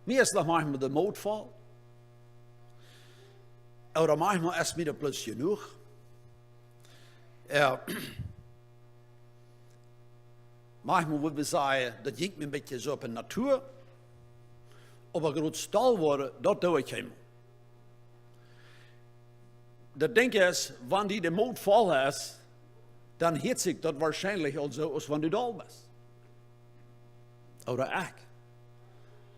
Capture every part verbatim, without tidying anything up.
Mie es noch manchmol de Moot foll. Ooda manchmol es mie daut bloos jenuach. Jo. Manchmol wudd wie sajen, daut jinkj mie een bät soo opp de Natua. Oba groot stell woaren, daut doo ekj eemol. Daut Dinkj es, wan die de Moot foll es, dan hieet sikj daut woarschienlich aul soo, aus wan du doll best. Ooda ekj.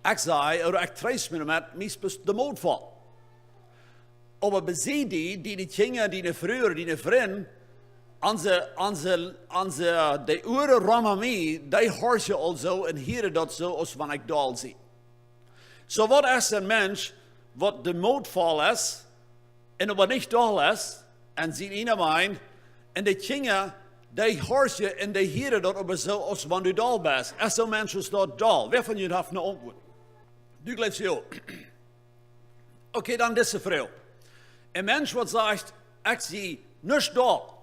Ekj saj, ooda ekj treest mie met, mie es de Moot foll. Oba bie die, diene Kjinja, diene Fru, diene Frind, aun see, aun see, aun see, de Uaren rom mie, dee horchen aul soo un hieren daut soo, aus wan ekj doll sie. Soo waut es een Mensch, waut de Moot foll es, un oba nich doll es, un sien eena meent, un de Kjinja, dee horchen un dee hieren daut oba soo, aus wan du doll best. Es soon Mensch es daut doll? Wäa von junt haft eene Auntwuat? Du jleefst jo. Okay, dan dise Fru. Een Mensch, waut sajcht, ekj sie nich doll.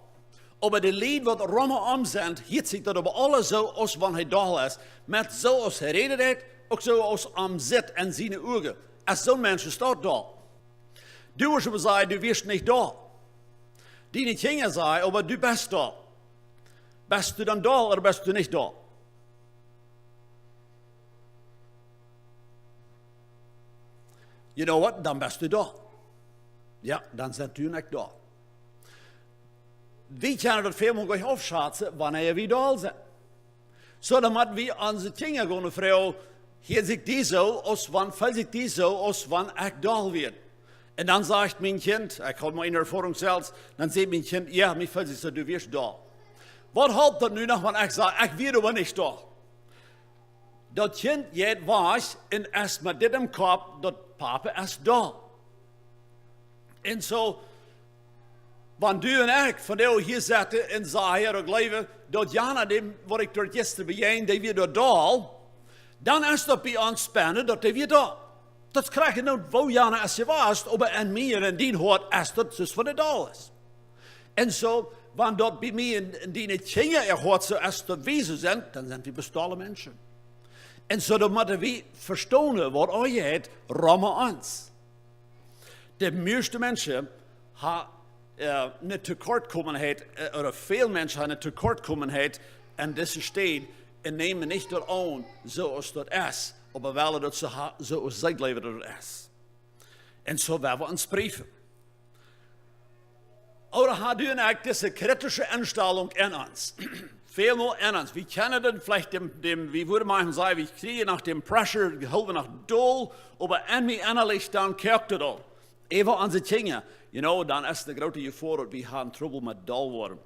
Oba de Lied, waut rom am sent, hieet sikj daut oba aules soo, aus wan hee doll es. Met soo aus hee räden deit, uk soo aus am sitt en siene Uagen. Es soon Mensch es daut doll? Du woascht oba sajen, du best nich doll. Diene Kjinja sajen, oba du best doll. Best du dan doll ooda best du nich doll? You know what? Dan best du doll. Jo, dan sent du un ekj doll. Wie kjennen daut väl mol nich aufschazen, wanea wie doll sent. Soo, dan mott wie onse Kjinja gonen froagen, hieet sikj die soo, aus wan, feelt sikj die soo, aus wan ekj doll wia? Un dan sajcht mien Kjint, ekj haud mol eene Erfoarunk selfst, dan säd mien Kjint, jo, mie feelt sikj soo, du best doll. Waut halpt daut nu noch, wan ekj saj, ekj wia oba nich doll? Daut Kjint jeit wajch un es met dit em Kopp, daut Papa es doll. Un soo, wan du un ekj vondoag hia setten un sajen, ooda jleewen, daut jana, däm, waut ekj doa jistren bejäajend, dee wia doa doll, dan es daut bie ons bennen, daut dee wia doll. Daut kjrieech ekj nu, woo jana es jewast, oba en mie un en dien Hoat es daut soo, wan dee doll es. Un soo, wan daut bie mie un, un diene Kjinja äa Hoat soo es, daut wie soo sent, dan sent wie bloos dolle Menschen. Un soo, dan motten wie vestonen, waut aunjeit rom ons. De mieeschte Menschen haben, äh, eene Tokortkomenheit, äh, ooda väl Menschen haben eene Tokortkomenheit aun dise Städ un nämen nich daut aun, soo aus daut es, oba wellen daut soo ha-, soo aus see jleewen daut daut es. Un soo woa wie ons priefen. Ooda ha du un ekj dise kritische Enstalunk en ons? Väl mol en ons. Wie kjennen daut veleicht däm, däm, wie wudden mau sajen, wie kjrieen no däm pressure, hoolen wie no doll, oba en mie ennalich dan koakt daut aul. Äwa onse Kjinja, you know, dan es de groote Jefoa, daut wie haben Trubbel met doll woaren.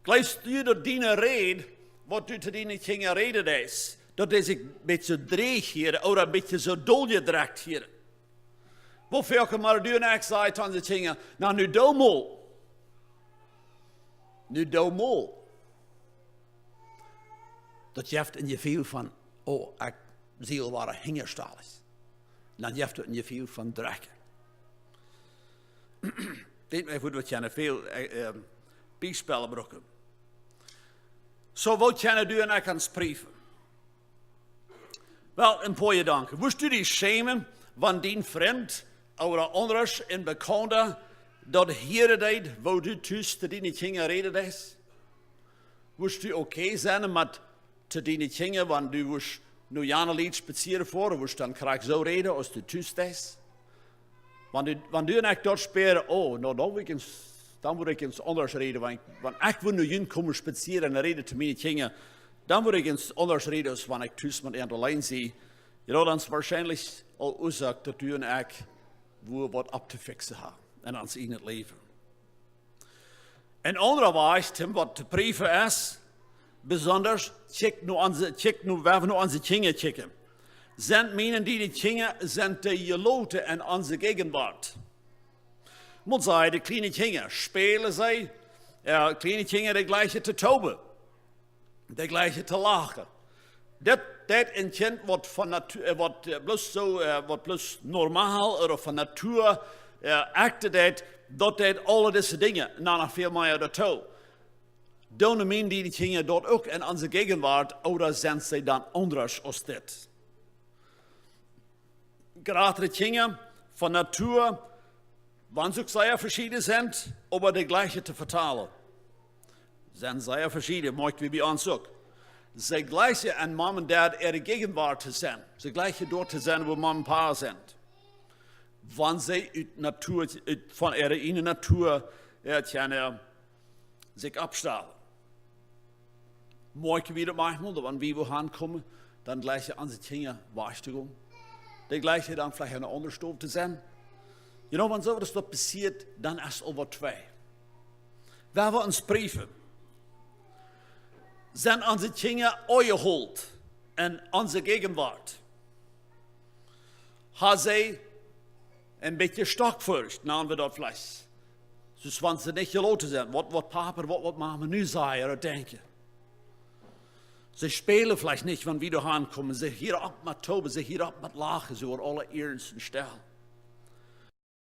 Jleefst du, daut diene Räd, waut du to diene Kjinja räden deist, daut dee sikj een bät dreech hieren ooda een bät soo doll jedrekjt hieren? Woo väl kjemt mol du un ekj sajen to onse Kjinja, na, nu doo mol. Nu doo mol. Daut jeft een Jefeel von, oh, ekj sie aul wada hinjastallich. Dan jeft daut een Jefeel von drekjen. Dit es waut wie kjennen väl, äh, ähm, Biespellen brucken. Soo, woo kjennen du un ekj ons priefen? Well, een poa Jedanken. Wurscht du die schämen, wan dien Frint ooda aundasch een Bekaunda daut hieren deed, woo du tus to diene Kjinja räden deist? Wurscht du okay sennen met to diene Kjinja, wan du wurscht no jana Lied spazieren foaren, wurscht dan krakjt soo räden, aus du tus deist? Wan du, wan du un ekj daut spieren, oh, na, dan wudd ekj ieescht, dan wudd ekj ieescht aundasch räden, wan ekj, wan ekj wudd no junt komen spazieren un räden to miene Kjinja, dan wudd ekj ieescht aundasch räden, aus wan ekj tus met an auleen sie. You know, dan es woarschienlich aul Uasoak, daut du un ekj wua waut opptofixen haben en ons ieejnet Läwen. Een aundra Wajch, om waut to priefen es, besonda, kjikj no onse, kjikj no, wan wie no onse Kjinja kjikjen. Sent miene, diene Kjinja, sent dee jeloten en onse Jäajenwuat? Mott sajen, de kjliene Kjinja, spälen see, jo, kjliene Kjinja, dee jlikjen to toben. Dee jlikjen to lachen. Daut, daut een Kjint waut von Natu-, äh, waut, äh, bloos soo, äh, waut bloos normal ooda von Natua, äh, akjt daut, daut deit aule dise Dinja, na, noch väl mea doatoo. Doonen miene, diene Kjinja daut uk en onse Jäajenwuat, ooda sent see dan aundasch aus dit? Jratre Kjinja von Natua, wan see uk sea veschieden sent, oba de jlikje to vetalen. Sent sea veschieden, moakj wie bie ons uk. See jlikje en Mom un Dad äare Jäajenwuat to sennen. See jlikje doa to sennen, wua Mom un Pa sent. Wan see ut Natua, ut, von äare ieejne Natua, jo, kjennen sikj aufstalen. Moakj wie daut maunchmol, daut wan wie wua hankomen, dan jlikje onse Kjinja wajch to gonen. Dee jlikje dan veleicht en eene aundre Stow to sennen. You know, wan soo waut passieet, dan es aul waut twei. Wie wellen ons prüfen. Sent onse Kjinja aunjehoolt en onse Jäajenwuat? Ha see een bät Stockfurcht, nanen wie daut veleicht. Soo aus wan see nich jeloten sent. Waut, waut Papa, waut, waut Mama nu sajen ooda denkjen. See spälen veleicht nich, wan wie doa hankomen. See hieren opp met toben, see hieren opp met lachen, see woaren aule iernst un stell.